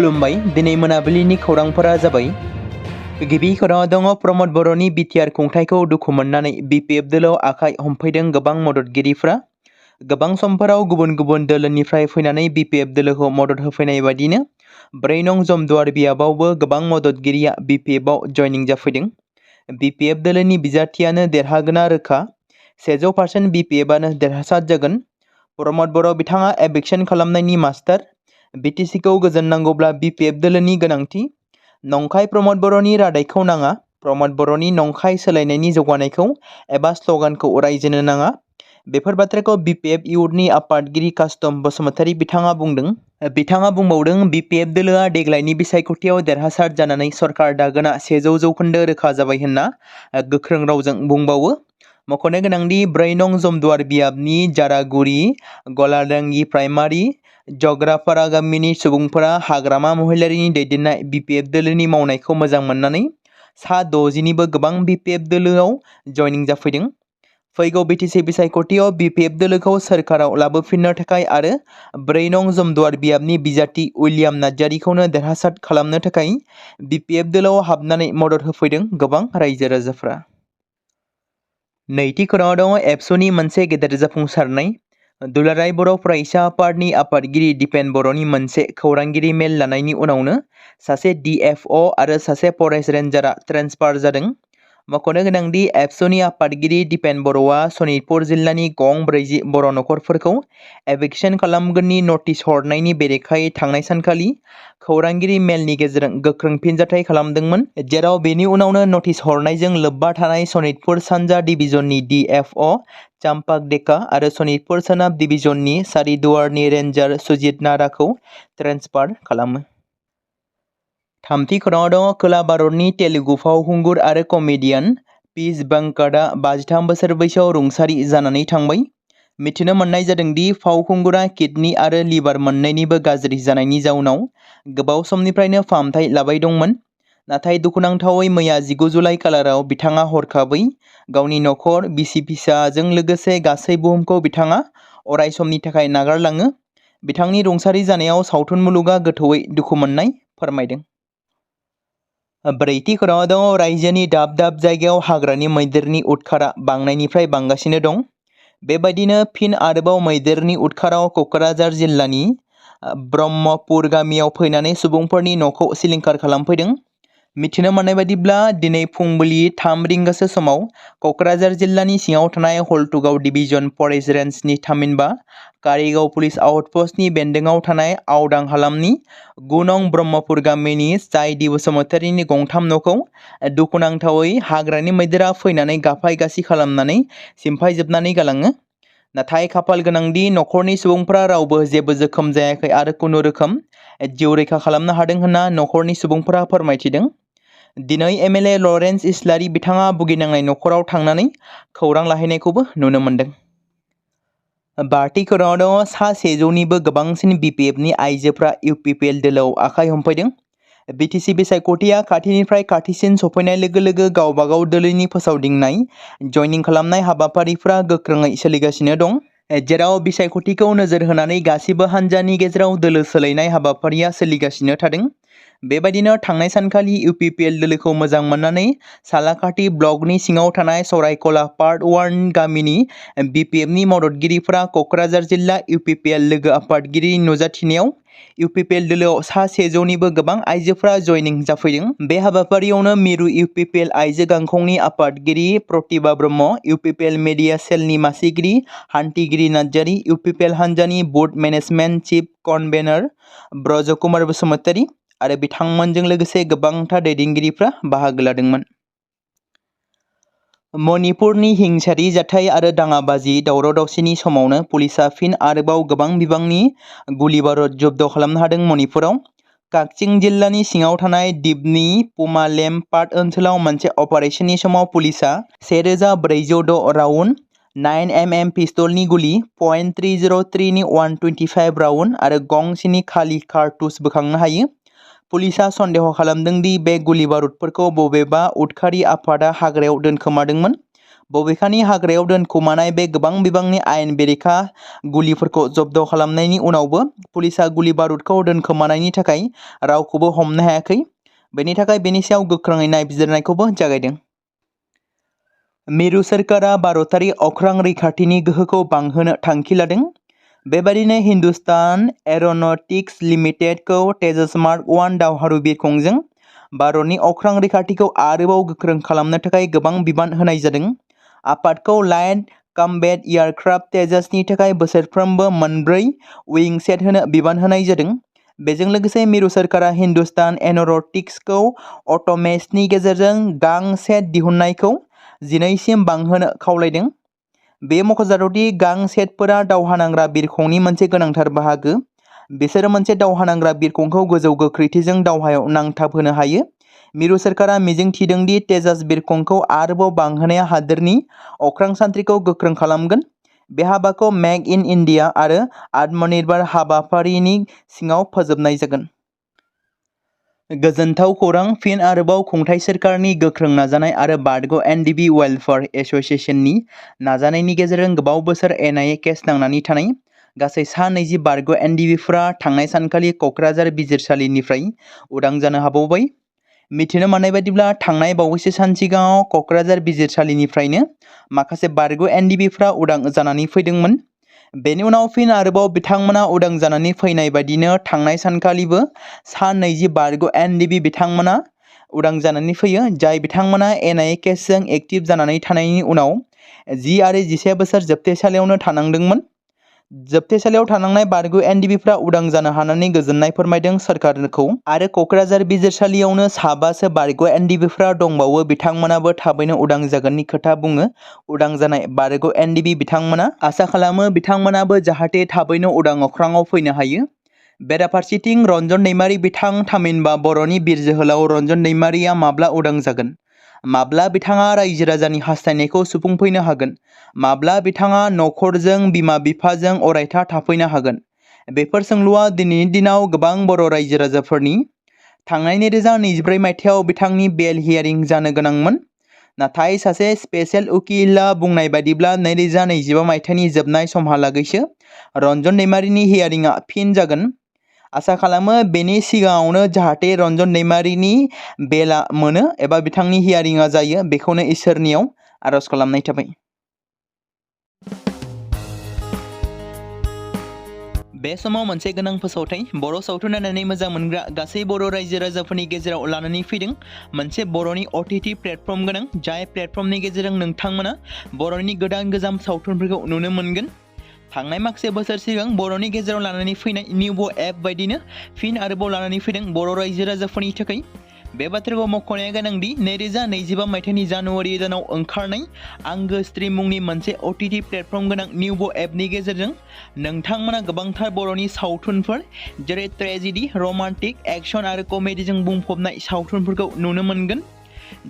खुलुमबाय दिनै मोनाबिलिनि खौरांफोरा जाबाय गिबि खौराङाव दङ प्रमद बर'नि बिटिआर खुंथायखौ दुखु मोननानै बिपिएफ दोलोआव आखाइ हमफैदों गोबां मददगिरिफ्रा गोबां समफोराव गुबुन गुबुन दोलोनिफ्राय फैनानै बिपिएफ दोलोखौ मदद होफैनाय बायदिनो 4 नं जमदुवार बियाबावबो गोबां मददगिरिया बिपिएफआव जयनिं जाफैदों। बिपिएफ दोलोनि बिजाथियानो देरहागोना रोखा 100% बिपिएफआनो देरहासार जागोन। प्रमद बर' बिथाङा एभिक्सन खालामनायनि मास्टार बिटिसिखौ गोजोन नांगौब्ला बिपिएफ दोलोनि गोनांथि नंखाय प्रमद बर'नि रादायखौ नाङा प्रमद बर'नि नंखाय सोलायनायनि जौगानायखौ एबा स्लगानखौ रायजोनो नाङा बेफोर बाथ्राखौ बिपिएफ इउथनि आफादगिरि कास्टम बसुमतारी बिथाङा बुंदों। बिथाङा बुंबावदों बिपिएफ दोलोआ देग्लायनि बिसायख'थियाव देरहासार जानानै सरकार दागोना 100% रोखा जाबाय होनना गोख्रों रावजों बुंबावो। मख'नो गोनांदि 4 नं जमदुवार बियाबनि जारागुरि गलादांगि प्राइमारि जग्रापारा गामिनि सुबुंफोरा हाग्रामा महिलारिनि दैदेननाय बिपिएफ दोलोनि मावनायखौ मोजां मोननानै सा 60निबो गोबां बिपिएफ दोलोआव जयनिं जाफैदों। फैगौ बिटिसि बिसायख'थियाव बिपिएफ दोलोखौ सोरखाराव लाबोफिननो थाखाय आरो 4 नं जमदुवार बियाबनि बिजाथि उइलियाम नार्जारिखौनो देरहासार खालामनो थाखाय बिपिएफ दोलोआव हाबनानै मदद होफैदों गोबां रायजो राजाफ्रा। नैथि खौराङाव दङ एबसुनि मोनसे गेदेर जाफुंसारनाय दुलाराय बर' फरायसा आफादनि आफादगिरि दिपेन बर'नि मोनसे खौरांगिरि मेल लानायनि उनावनो सासे डिएफअ आरो सासे फरेस्ट रेन्जारा ट्रेन्सफार जादों। मख'नो गोनांदि एबसुनि आफादगिरि दिपेन बर'आ सनितपुर जिल्लानि गं 40 बर' नखरफोरखौ एभिक्सन खालामगोननि नटिस हरनायनि बेरेखायै थांनाय सानखालि खौरांगिरि मेलनि गेजेरजों गोख्रों फिनजाथाय खालामदोंमोन जेराव बेनि उनावनो नटिस हरनायजों लोब्बा थानाय सनितपुर सानजा डिभिजननि डिएफअ चाम्पाक डेका आरो सनितपुर सोनाब डिभिजननि सारिदुवारनि रेन्जार सुजित नाराखौ ट्रेन्सफार खालामो। थामथि खौराङाव दङ खोला भारतनि तेलुगु फावखुंगुर आरो कमेडियान पीज वेंकटआ 53 बोसोर बैसोआव रुंसारि जानानै थांबाय। मिथिनो मोननाय जादोंदि फावखुंगुरा किडनी आरो लिभार मोननैनिबो गाज्रि जानायनि जाउनाव गोबाव समनिफ्रायनो फाहामथाय लाबाय दंमोन। नाथाय दुखुनांथावै मैया 19 जुलाइ खालाराव बिथाङा हरखाबै गावनि नखर बिसि फिसाजों लोगोसे गासै बुहुमखौ बिथाङा अराय समनि थाखाय नागारलाङो। बिथांनि रुंसारि जानायाव सावथुन मुलुगा गोथौयै दुखु मोननाय फोरमायदों। ब्रैथि खौराङाव दङ रायजोनि दाब दाब जायगायाव हाग्रानि मैदेरनि उदखारा बांनायनिफ्राय बांगासिनो दं। बेबायदिनो फिन आरोबाव मैदेरनि उदखाराव क'क्राझार जिल्लानि ब्रह्मपुर गामियाव फैनानै सुबुंफोरनि न'खौ सिलिंखार खालामफैदों। मिथिनो मोननाय बायदिब्ला दिनै फुंबिलि 3 रिंगासो समाव क'क्राझार जिल्लानि सिङाव थानाय हल्टुगाव डिभिजन फरेस्ट रेन्जनि थामहिनबा कारिगाव पुलिस आउटपस्टनि बेन्दोङाव थानाय आवदां हालामनि 9 नं ब्रह्मपुर गामिनि जायदि बसुमतारीनि गंथाम न'खौ दुखुनांथावै हाग्रानि मैदेरा फैनानै गाफाय गासि खालामनानै सिमफायजोबनानै गालाङो। नाथाय खाफाल गोनांदि नखरनि सुबुंफोरा रावबो जेबो जोखोम जायाखै आरो खुनु रोखोम जिउ रैखा खालामनो हादों होनना नखरनि सुबुंफोरा फोरमायथिदों। दिनै एमएलए लरेन्स इस्लारि बिथाङा भुगिनांनाय नखराव थांनानै खौरां लाहैनायखौबो नुनो मोन्दों। बाथि खौराङाव दङ सा 100निबो गोबांसिन बिपिएफनि आइजोफ्रा इउपिपिएल दोलोआव आखाइ हमफैदों। बिटिसि बिसायख'थिया खाथिनिफ्राय खाथिसिन सफैनाय लोगो लोगो गावबागाव दोलोनि फोसावदिंनाय जयनिं खालामनाय हाबाफारिफ्रा गोख्रोङै सोलिगासिनो दं। जेराव बिसायख'थिखौ नोजोर होनानै गासिबो हान्जानि गेजेराव दोलो सोलायनाय हाबाफारिया सोलिगासिनो थादों। बेबायदिनो थांनाय सानखालि इउपिपिएल दोलोखौ मोजां मोननानै सालाकाथि ब्लकनि सिङाव थानाय सरायकला पार्ट 1 गामिनि बिपिएफनि मददगिरिफोरा क'क्राझार जिल्ला इउपिपिएल लोगो आफादगिरि नुजाथिनायाव इउपिपिएल दोलोआव सा 100निबो गोबां आइजोफोरा जयनिं जाफैदों। बे हाबाफारियावनो मिरु इउपिपिएल आइजो गांखंनि आफादगिरि प्रतिभा ब्रह्म, इउपिपिएल मेडिया सेलनि मासिगिरि हान्थिगिरि नार्जारि, इउपिपिएल हान्जानि booth management chief convener Brajkumar Basumatary आरो बिथांमोनजों लोगोसे गोबांथार दैदेनगिरिफ्रा बाहागो लादोंमोन। मणिपुरनि हिंसायारि जाथाय आरो दाङाबाजि दावराव दावसिनि समावनो पुलिसआ फिन आरोबाव गोबां बिबांनि गुलि बारुद जब्द खालामनो हादों। मणिपुराव काकचिं जिल्लानि सिङाव थानाय दिपनि पुमालेम पाट ओनसोलाव मोनसे अपारेशननि समाव पुलिसआ 1406 राउन्ड 9mm पिस्तलनि गुलि .303 नि 125 राउन्ड आरो गंसेनि खालि कारतुस बोखांनो हायो। पुलिसआ सन्देह खालामदों दि बे गुलि बारुदफोरखौ बबेबा उदखारि आफादा हाग्रायाव दोनखोमादोंमोन। बबेखानि हाग्रायाव दोनखोमानाय बे गोबां बिबांनि आयेन बेरेखा गुलिफोरखौ जब्द खालामनायनि उनावबो पुलिसा गुलि बारुदखौ दोनखोमानायनि थाखाय रावखौबो हमनो हायाखै। बेनि थाखाय बेनि सायाव गोख्रोङै नायबिजिरनायखौबो जागायदों। मिरु सोरखारा भारतारि अख्रां रैखाथिनि गोहोखौ बांहोनो थांखि लादों। बेबादिनो हिन्दुस्तान एर'नटिक्स लिमिटेडखौ तेजस मार्क 1 दावहारु बिरखंजों भारतनि अख्रां रैखाथिखौ आरोबाव गोख्रों खालामनो थाखाय गोबां बिबान होनाय जादों। आफादखौ लाइट कम्बेट एयारक्राफ्ट तेजसनि थाखाय बोसोरफ्रोमबो 4 विं सेट होनो बिबान होनाय जादों। बेजों लोगोसे मिरु सोरखारा हिन्दुस्तान एर'नटिक्सखौ अट'मेसनि गेजेरजों गां सेट दिहुननायखौ 12 सिम बांहोनो खावलायदों। बे मख'जाथावदि गां सेटफोरा दावहा नांग्रा बिरखंनि मोनसे गोनांथार बाहागो। बिसोरो मोनसे दावहा नांग्रा बिरखंखौ गोजौ गोख्रैथिजों दावहायाव नांथाबहोनो हायो। मिरु सोरखारा मिजिं थिदों दि तेजस बिरखंखौ आरोबाव बांहोनाया हादोरनि अख्रां सान्थ्रिखौ गोख्रों खालामगोन। बे हाबाखौ मेक इन इन्डिया आरो आत्मनिर्भर हाबाफारिनि सिङाव फोजोबनाय जागोन। गोजोनथाव खौरां, फिन आरोबाव खुंथाय सोरखारनि गोख्रों नाजानाय आरो बारग' एनडिबि वेलफेयार एस'सिएशननि नाजानायनि गेजेरजों गोबाव बोसोर एनआइए केस नांनानै थानाय गासै 20 बारग' एनडिबिफोरा थांनाय सानखालि क'क्राझार बिजिरसालिनिफ्राय उदां जानो हाबावबाय। मिथिनो मोननाय बायदिब्ला थांनाय बावैसो सान सिगाङाव क'क्राझार बिजिरसालिनिफ्रायनो माखासे बारग' एनडिबिफोरा उदां जानानै फैदोंमोन। बेनि उनाव फिन आरोबाव बिथांमोना उदां जानानै फैनाय बायदिनो थांनाय सानखालिबो 20 बारग' एनडिबि बिथांमोना उदां जानानै फैयो, जाय बिथांमोना एनआइए केसजों एक्टिभ जानानै थानायनि उनाव 10 आरो 11 बोसोर जोबथेसालियावनो थानांदोंमोन। जोबथेसालियाव थानांनाय बारग' एनडिबिफोरा उदां जानो हानानै गोजोननाय फोरमायदों सोरखारखौ आरो क'क्राझार बिजिरसालियावनो 5 बारग' एनडिबिफोरा दंबावो, बिथांमोनाबो थाबैनो उदां जागोननि खोथा बुङो। उदां जानाय बारग' एनडिबि बिथांमोना आसा खालामो बिथांमोनाबो जाहाथे थाबैनो उदां अख्राङाव फैनो हायो। बेराफारसेथिं रन्जन दैमारि बिथां थामहिनबा बर'नि बिर जोहोलाव रन्जन दैमारिया माब्ला उदां जागोन? माब्ला बिथाङा रायजो राजानि हास्थायनायखौ सुफुंफैनो हागोन? माब्ला बिथाङा नखरजों बिमा बिफाजों अरायथा थाफैनो हागोन? बेफोर सोंलुआ दिनैनि दिनाव गोबां बर' रायजो राजाफोरनि। थांनाय 2024 मायथाइयाव बिथांनि बेल हियारिं जानो गोनांमोन। नाथाय सासे स्पेशेल उकिलआ बुंनाय बायदिब्ला 2025 मायथाइनि जोबनाय समहालागैसो रन्जन दैमारिनि हियारिंआ फिन जागोन। आसा खालामो बेनि सिगाङावनो जाहाथे रन्जन दैमारिनि बेलआ मोनो एबा बिथांनि हियारिंआ जायो, बेखौनो इसोरनियाव आरज खालामनाय थाबाय। बे समाव मोनसे गोनां फोसावथाय बर' सावथुन नायनानै मोजां मोनग्रा गासै बर' रायजो राजाफोरनि गेजेराव लानानै फैदों मोनसे बर'नि OTT प्लेटफर्म गोनां, जाय प्लेटफर्मनि गेजेरजों नोंथांमोना बर'नि गोदान गोजाम सावथुनफोरखौ नुनो मोनगोन। थांनाय माखासे बोसोर सिगां बर'नि गेजेराव लानानै फैनाय निउबो एप बायदिनो फिन आरोबाव लानानै फैदों बर' रायजो राजाफोरनि थाखाय। बे बाथ्राखौ मख'नाया गोनांदि 2025 मायथाइनि जानुवारि दानाव ओंखारनाय आंगो स्ट्रिम मुंनि मोनसे OTT प्लेटफर्म गोनां निउबो एपनि गेजेरजों नोंथांमोना गोबांथार बर'नि सावथुनफोर जेरै ट्रेजेडि, रमान्टिक, एक्शन आरो कमेडिजों बुंफबनाय सावथुनफोरखौ नुनो मोनगोन।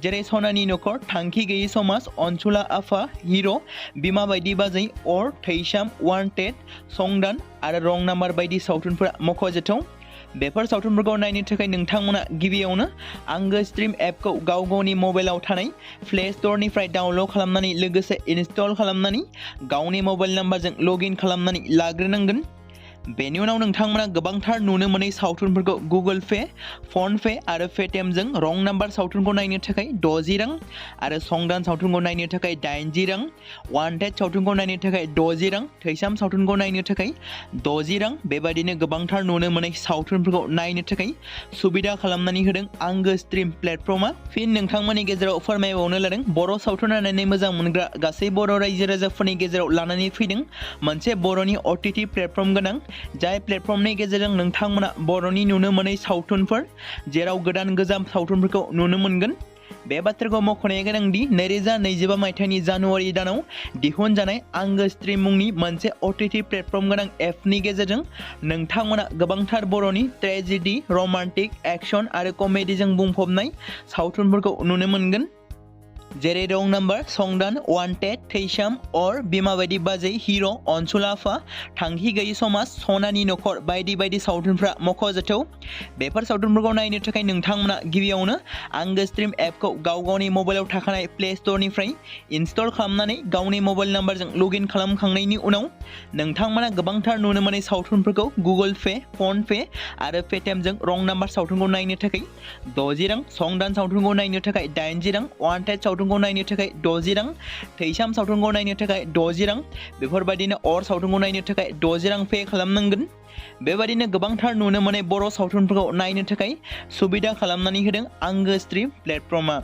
जेरै सनानि नखर, थांखि गैयै समाज, अनसुला आफा, हिर', बिमा बायदि बाजै, अर, थैसाम, वान्टेड, संदान आरो रं नाम्बार बायदि सावथुनफोरा मख'जाथाव। बेफोर सावथुनफोरखौ नायनो थाखाय नोंथांमोना गिबियावनो आंगो स्ट्रिम एपखौ गाव गावनि मबाइलाव थानाय प्ले स्ट'रनिफ्राय डाउनल'ड खालामनानै लोगोसे इनस्टल खालामनानै गावनि मबाइल नाम्बारजों लगइन खालामनानै लाग्रोनांगोन। बेनि उनाव नोंथांमोना गोबांथार नुनो मोनै सावथुनफोरखौ गुगोल पे, फन पे आरो पेटिएमजों रं नाम्बार सावथुनखौ नायनो थाखाय 60 रां आरो संदान सावथुनखौ नायनो थाखाय 80 रां, वान्टेड सावथुनखौ नायनो थाखाय 60 रां, थैसाम सावथुनखौ नायनो थाखाय 60 रां, बेबायदिनो गोबांथार नुनो मोनै सावथुनफोरखौ नायनो थाखाय सुबिदा खालामनानै होदों आंगो स्ट्रिम प्लेटफर्मा। फिन नोंथांमोननि गेजेराव फोरमायबावनो लादों बर' सावथुन नायनानै मोजां मोनग्रा गासै बर' रायजो राजाफोरनि गेजेराव लानानै फैदों मोनसे बर'नि OTT प्लेटफर्म गोनां, जाय प्लेटफर्मनि गेजेरजों नोंथांमोना बर'नि नुनो मोनै सावथुनफोर जेराव गोदान गोजाम सावथुनफोरखौ नुनो मोनगोन। बे बाथ्राखौ मख'नाया गोनांदि 2025 मायथाइनि जानुवारि दानाव दिहुनजानाय आंगो स्ट्रिम मुंनि मोनसे OTT प्लेटफर्म गोनां एपनि गेजेरजों नोंथांमोना गोबांथार बर'नि ट्रेजेडि, रमान्टिक, एक्शन आरो कमेडिजों बुंफबनाय सावथुनफोरखौ नुनो मोनगोन। जेरै रं नाम्बार, संदान, वान्टेड, थैसाम, अर, बिमा बायदि बाजै, हिर', अनसुलाफा, थांखि गैयि समाज, सनानि नखर बायदि बायदि सावथुनफ्रा मख'जाथाव। बेफोर सावथुनफोरखौ नायनो थाखाय नोंथांमोना गिबियावनो आंगो स्ट्रिम एपखौ गाव गावनि मबाइलाव थाखानाय प्ले स्ट'रनिफ्राय इनस्टल खालामनानै गावनि मबाइल नाम्बारजों लगइन खालामखांनायनि उनाव नोंथांमोना गोबांथार नुनो मोनै सावथुनफोरखौ गुगोल पे, फन पे आरो पेटिएमजों रं नाम्बार सावथुनखौ नायनो थाखाय 60 रां, संदान सावथुनखौ नायनो थाखाय 80 रां, वान्टेड सावथुनखौ नायनो थाखाय 60 रां, थैसाम सावथुनखौ नायनो थाखाय 60 रां, बेफोरबायदिनो अर सावथुनखौ नायनो थाखाय 60 रां पे खालामनांगोन। बेबायदिनो गोबांथार नुनो मोनै बर' सावथुनफोरखौ नायनो थाखाय सुबिदा खालामनानै होदों आंगो स्ट्रिम प्लेटफर्मआ।